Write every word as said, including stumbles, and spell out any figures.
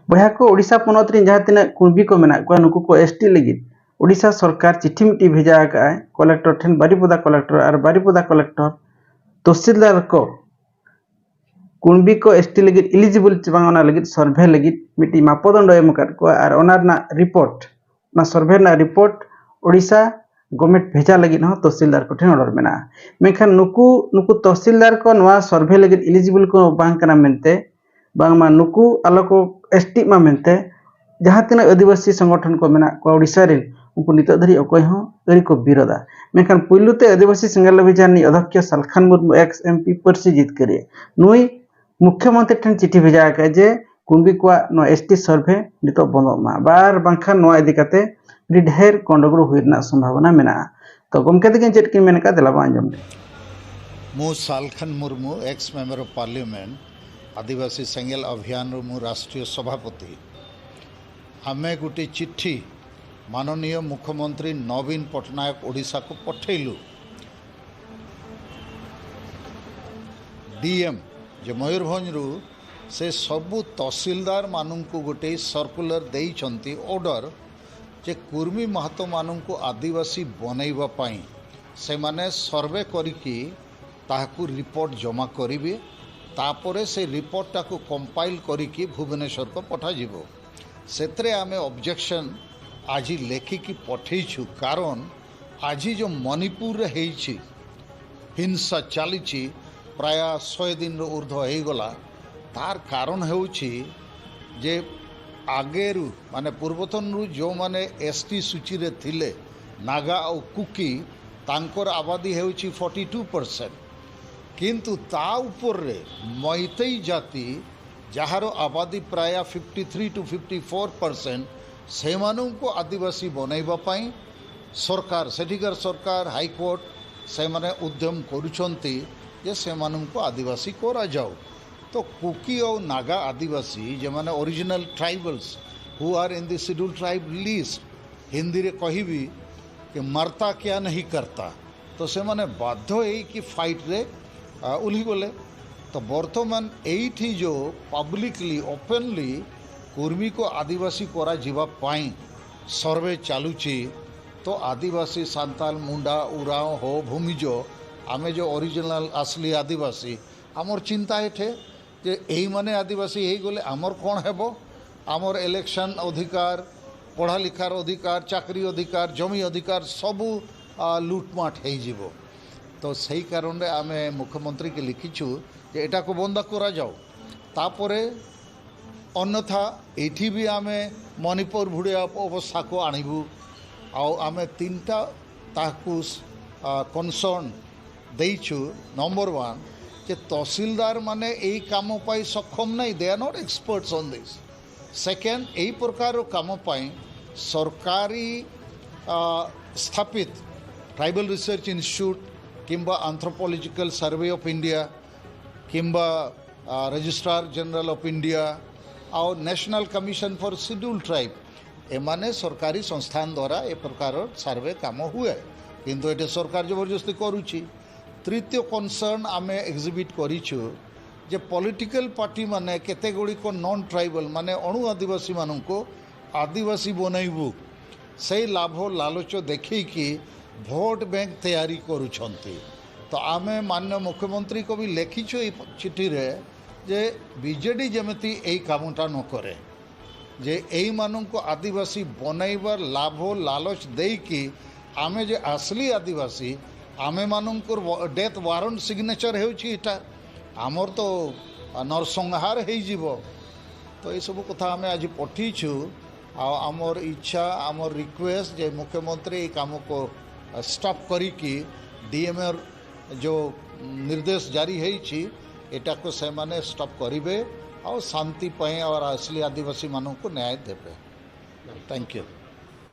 ᱵᱚᱭᱦᱟ ᱠᱚ, ᱳᱰᱤᱥᱟ ᱯᱚᱱᱚᱛ ᱨᱮᱱ ᱡᱟᱦᱟᱸ ᱛᱤᱱᱟᱹᱜ ᱠᱩᱬᱵᱤ ᱠᱚ ᱢᱮᱱᱟᱜ ᱠᱚᱣᱟ, ᱱᱩᱠᱩ ᱠᱚ ᱮᱥᱴᱤ ᱞᱟᱹᱜᱤᱫ ᱳᱰᱤᱥᱟ ᱥᱚᱨᱠᱟᱨ ᱪᱤᱴᱷᱤ ᱢᱤᱫᱴᱤᱡ ᱵᱷᱮᱡᱟ ᱟᱠᱟᱫᱼᱟᱭ ᱠᱚᱞᱮᱠᱴᱚᱨ ᱴᱷᱮᱱ, ᱵᱟᱨᱤᱯᱚᱫᱟ ᱠᱚᱞᱮᱠᱴᱚᱨ ᱟᱨ ᱵᱟᱨᱤᱯᱚᱫᱟ ᱠᱚᱞᱮᱠᱴᱚᱨ ᱛᱚᱦᱥᱤᱞᱫᱟᱨ ᱠᱚ ᱠᱩᱬᱵᱤ ᱠᱚ ᱮᱥᱴᱤ ᱞᱟᱹᱜᱤᱫ ᱮᱞᱤᱡᱤᱵᱚᱞ ᱪᱮ ᱵᱟᱝ, ᱚᱱᱟ ᱞᱟᱹᱜᱤᱫ ᱥᱚᱨᱵᱷᱮ ᱞᱟᱹᱜᱤᱫ ᱢᱤᱫᱴᱤᱡ ᱢᱟᱯᱚᱫᱚᱱᱰᱚ ᱮᱢ ᱟᱠᱟᱫ ᱠᱚᱣᱟ ᱟᱨ ᱚᱱᱟ ᱨᱮᱱᱟᱜ ᱨᱤᱯᱳᱨᱴ, ᱚᱱᱟ ᱥᱚᱨᱵᱷᱮ ᱨᱮᱱᱟᱜ ᱨᱤᱯᱳᱨᱴ ᱳᱰᱤᱥᱟ ᱜᱚᱵᱷᱢᱮᱱᱴ ᱵᱷᱮᱡᱟ ᱞᱟᱹᱜᱤᱫ ᱦᱚᱸ ᱛᱚᱦᱥᱤᱞᱫᱟᱨ ᱠᱚᱴᱷᱮᱱ ᱚᱰᱟᱨ ᱢᱮᱱᱟᱜᱼᱟ᱾ ᱢᱮᱱᱠᱷᱟᱱ ᱱᱩᱠᱩ ᱱᱩᱠᱩ ᱛᱚᱦᱥᱤᱞᱫᱟᱨ ᱠᱚ ᱱᱚᱣᱟ ᱥᱚᱨᱵᱷᱮ ᱞᱟᱹᱜᱤᱫ ᱮᱞᱤᱡᱤᱵᱚᱞ ᱠᱚ ᱵᱟᱝ ᱠᱟᱱᱟ ᱢᱮᱱᱛᱮ, ᱵᱟᱝᱢᱟ ᱱᱩᱠᱩ ᱟᱞᱚ ᱠᱚ ᱮᱥᱴᱤᱜ ᱢᱟ ᱢᱮᱱᱛᱮ ᱡᱟᱦᱟᱸ ᱛᱤᱱᱟᱹᱜ ᱟᱹᱫᱤᱵᱟᱹᱥᱤ ᱥᱚᱝᱜᱚᱴᱷᱚᱱ ᱠᱚ ᱢᱮᱱᱟᱜ ᱠᱚᱣᱟ ᱳᱰᱤᱥᱟ ᱨᱮᱱ, ᱩᱱᱠᱩ ᱱᱤᱛᱚᱜ ᱫᱷᱟᱹᱨᱤᱡ ᱚᱠᱚᱭ ᱦᱚᱸ ᱟᱹᱣᱨᱤ ᱠᱚ ᱵᱤᱨᱳᱫᱟ᱾ ᱢᱮᱱᱠᱷᱟᱱ ᱯᱩᱭᱞᱩ ᱛᱮ ᱟᱹᱫᱤᱵᱟᱹᱥᱤ ᱥᱮᱸᱜᱮᱞ ᱚᱵᱷᱤᱡᱟᱱ ᱨᱤᱱᱤᱡ ᱚᱫᱷᱚᱠᱷᱭᱚ ᱥᱟᱞᱠᱷᱟᱱ ᱢᱩᱨᱢᱩ, ᱮᱠᱥ ᱮᱢᱯᱤ, ᱯᱟᱹᱨᱥᱤ ᱡᱤᱛᱠᱟᱹᱨᱤᱭᱟᱹ, ᱱᱩᱭ ᱢᱩᱠᱷᱭᱚᱢᱚᱱᱛᱨᱤ ᱴᱷᱮᱱ ᱪᱤᱴᱷᱤ ᱵᱷᱮᱡᱟ ᱟᱠᱟᱫ ᱡᱮ ᱠᱩᱬᱵᱤ ᱠᱚᱣᱟᱜ ᱱᱚᱣᱟ ᱮᱥᱴᱤ ᱥᱚᱨᱵᱷᱮ ᱱᱤᱛᱚᱜ ᱵᱚᱱᱫᱚᱜ ᱢᱟ, ᱟᱨ ᱵᱟᱝᱠᱷᱟᱱ ᱱᱚᱣᱟ ᱤᱫᱤ ᱠᱟᱛᱮ ᱟᱹᱰᱤ ᱰᱷᱮᱨ ᱜᱚᱱᱰᱚᱜᱳᱞ ᱦᱩᱭ ᱨᱮᱱᱟᱜ ᱥᱚᱢᱵᱷᱟᱵᱚᱱᱟ ᱢᱮᱱᱟᱜᱼᱟ᱾ ᱛᱚ ᱜᱚᱢᱠᱮ ᱛᱟᱹᱠᱤᱱ ᱪᱮᱫ ᱠᱤᱱ ᱢᱮᱱ ᱟᱠᱟᱫ, ᱫᱮᱞᱟ ᱵᱚᱱ ᱟᱸᱡᱚᱢ ᱞᱮᱜᱮ᱾ ମୁଁ Salkhan Murmu, ex member of parliament, Adivasi Sengel ଅଭିଯାନରୁ ମୁଁ ରାଷ୍ଟ୍ରୀୟ ସଭାପତି। ଆମେ ଗୋଟିଏ ଚିଠି ମାନନୀୟ ମୁଖ୍ୟମନ୍ତ୍ରୀ ନବୀନ ପଟ୍ଟନାୟକ ଓଡ଼ିଶାକୁ ପଠେଇଲୁ। ଡିଏମ୍ ଯେ ମୟୂରଭଞ୍ଜରୁ, ସେ ସବୁ ତହସିଲଦାରମାନଙ୍କୁ ଗୋଟେ ସର୍କୁଲାର ଦେଇଛନ୍ତି, ଅର୍ଡର, ଯେ କୁର୍ମୀ ମାହାତୋମାନଙ୍କୁ ଆଦିବାସୀ ବନେଇବା ପାଇଁ ସେମାନେ ସର୍ଭେ କରିକି ତାହାକୁ ରିପୋର୍ଟ ଜମା କରିବେ। ତାପରେ ସେ ରିପୋର୍ଟଟାକୁ କମ୍ପାଇଲ୍ କରିକି ଭୁବନେଶ୍ୱରକୁ ପଠାଯିବ। ସେଥିରେ ଆମେ ଅବଜେକ୍ସନ୍ ଆଜି ଲେଖିକି ପଠେଇଛୁ, କାରଣ ଆଜି ଯେଉଁ ମଣିପୁରରେ ହେଇଛି, ହିଂସା ଚାଲିଛି, ପ୍ରାୟ ଶହେ ଦିନରୁ ଉର୍ଦ୍ଧ୍ୱ ହେଇଗଲା। ତାର କାରଣ ହେଉଛି ଯେ ଆଗରୁ, ମାନେ, ପୂର୍ବତନରୁ ଯେଉଁମାନେ ଏସ୍ଟି ସୂଚୀରେ ଥିଲେ, ନାଗା ଆଉ କୁକି, ତାଙ୍କର ଆବାଦୀ ହେଉଛି ଫର୍ଟି ଟୁ ପରସେଣ୍ଟ। କିନ୍ତୁ ତା ଉପରେ ମୈତେଇ ଜାତି, ଯାହାର ଆବାଦୀ ପ୍ରାୟ fifty three to fifty four percent, ସେମାନଙ୍କୁ ଆଦିବାସୀ ବନେଇବା ପାଇଁ ସରକାର, ସେଠିକାର ସରକାର, ହାଇକୋର୍ଟ, ସେମାନେ ଉଦ୍ୟମ କରୁଛନ୍ତି ଯେ ସେମାନଙ୍କୁ ଆଦିବାସୀ କରାଯାଉ। ତ କୁକି ଆଉ ନାଗା ଆଦିବାସୀ, ଯେଉଁମାନେ original tribals who are in the Scheduled Tribe list, ହିନ୍ଦୀରେ କହିବି କି ମରତା କ୍ୟା ନହିଁ କରତା, ତ ସେମାନେ ବାଧ୍ୟ ହେଇକି ଫାଇଟ୍ରେ, ଆ, ଓହ୍ଲିଗଲେ। ତ ବର୍ତ୍ତମାନ ଏଇଠି ଯେଉଁ ପବ୍ଲିକଲି, ଓପେନଲି କୁର୍ମୀକୁ ଆଦିବାସୀ କରାଯିବା ପାଇଁ ସର୍ଭେ ଚାଲୁଛି। ତ ଆଦିବାସୀ, ସାନ୍ତାଲ, ମୁଣ୍ଡା, ଉରାଓଁ, ହୋ, ଭୂମିଜ, ଆମେ ଯେ ଅରିଜିନାଲ ଆସଲି ଆଦିବାସୀ, ଆମର ଚିନ୍ତା ଏଠେ ଯେ ଏଇମାନେ ଆଦିବାସୀ ହେଇଗଲେ ଆମର କ'ଣ ହେବ? ଆମର ଇଲେକ୍ସନ ଅଧିକାର, ପଢ଼ା ଲେଖାର ଅଧିକାର, ଚାକିରି ଅଧିକାର, ଜମି ଅଧିକାର ସବୁ, ଆ, ଲୁଟମାଟ ହେଇଯିବ। ତ ସେଇ କାରଣରେ ଆମେ ମୁଖ୍ୟମନ୍ତ୍ରୀକି ଲେଖିଛୁ ଯେ ଏଟାକୁ ବନ୍ଦ କରାଯାଉ। ତାପରେ ଅନ୍ୟଥା ଏଠି ବି ଆମେ ମଣିପୁର ଭଳିଆ ଅବସ୍ଥାକୁ ଆଣିବୁ। ଆଉ ଆମେ ତିନିଟା ତାହାକୁ, ଆ, କନସର୍ନ ଦେଇଛୁ। ନମ୍ବର ୱାନ୍, ଯେ ତହସିଲଦାରମାନେ ଏଇ କାମ ପାଇଁ ସକ୍ଷମ ନାହିଁ, they are not experts on this। Second, ଏହି ପ୍ରକାରର କାମ ପାଇଁ ସରକାରୀ, ଆ, ସ୍ଥାପିତ ଟ୍ରାଇବାଲ ରିସର୍ଚ୍ଚ ଇନଷ୍ଟିଚ୍ୟୁଟ୍ କିମ୍ବା ଆନ୍ଥ୍ରୋପୋଲୋଜିକାଲ ସର୍ଭେ ଅଫ୍ ଇଣ୍ଡିଆ କିମ୍ବା, ଆ, ରେଜିଷ୍ଟ୍ରାର ଜେନେରାଲ ଅଫ୍ ଇଣ୍ଡିଆ ଆଉ national commission for schedule tribe, ଏମାନେ ସରକାରୀ ସଂସ୍ଥାନ ଦ୍ୱାରା ଏ ପ୍ରକାର ସର୍ଭେ କାମ ହୁଏ, କିନ୍ତୁ ଏଠି ସରକାର ଜବରଦସ୍ତି କରୁଛି। ତୃତୀୟ କନସର୍ନ ଆମେ ଏକ୍ଜିବିଟ୍ କରିଛୁ ଯେ ପଲିଟିକାଲ ପାର୍ଟିମାନେ କେତେଗୁଡ଼ିକ ନନ୍ ଟ୍ରାଇବାଲ, ମାନେ ଅଣୁ ଆଦିବାସୀମାନଙ୍କୁ ଆଦିବାସୀ ବନେଇବୁ, ସେଇ ଲାଭ ଲାଲଚ ଦେଖେଇକି ଭୋଟ ବ୍ୟାଙ୍କ ତିଆରି କରୁଛନ୍ତି। ତ ଆମେ ମାନନୀୟ ମୁଖ୍ୟମନ୍ତ୍ରୀଙ୍କୁ ବି ଲେଖିଛୁ ଏଇ ଚିଠିରେ ଯେ ବିଜେଡି ଯେମିତି ଏଇ କାମଟା ନ କରେ, ଯେ ଏଇମାନଙ୍କୁ ଆଦିବାସୀ ବନେଇବାର ଲାଭ ଲାଲଚ ଦେଇକି ଆମେ ଯେ ଆସଲି ଆଦିବାସୀ, ଆମେମାନଙ୍କର ଡେଥ୍ ୱାରଣ୍ଟ ସିଗ୍ନେଚର ହେଉଛି ଏଇଟା। ଆମର ତ ନରସଂହାର ହେଇଯିବ। ତ ଏସବୁ କଥା ଆମେ ଆଜି ପଠେଇଛୁ। ଆଉ ଆମର ଇଚ୍ଛା, ଆମର ରିକ୍ୱେଷ୍ଟ ଯେ ମୁଖ୍ୟମନ୍ତ୍ରୀ ଏଇ କାମକୁ ଷ୍ଟପ୍ କରିକି ଡିଏମ୍ଏର ଯେଉଁ ନିର୍ଦ୍ଦେଶ ଜାରି ହେଇଛି, ଏଟାକୁ ସେମାନେ ଷ୍ଟପ୍ କରିବେ ଆଉ ଶାନ୍ତି ପାଇଁ ଆଉ ଆସଲି ଆଦିବାସୀମାନଙ୍କୁ ନ୍ୟାୟ ଦେବେ। Thank you.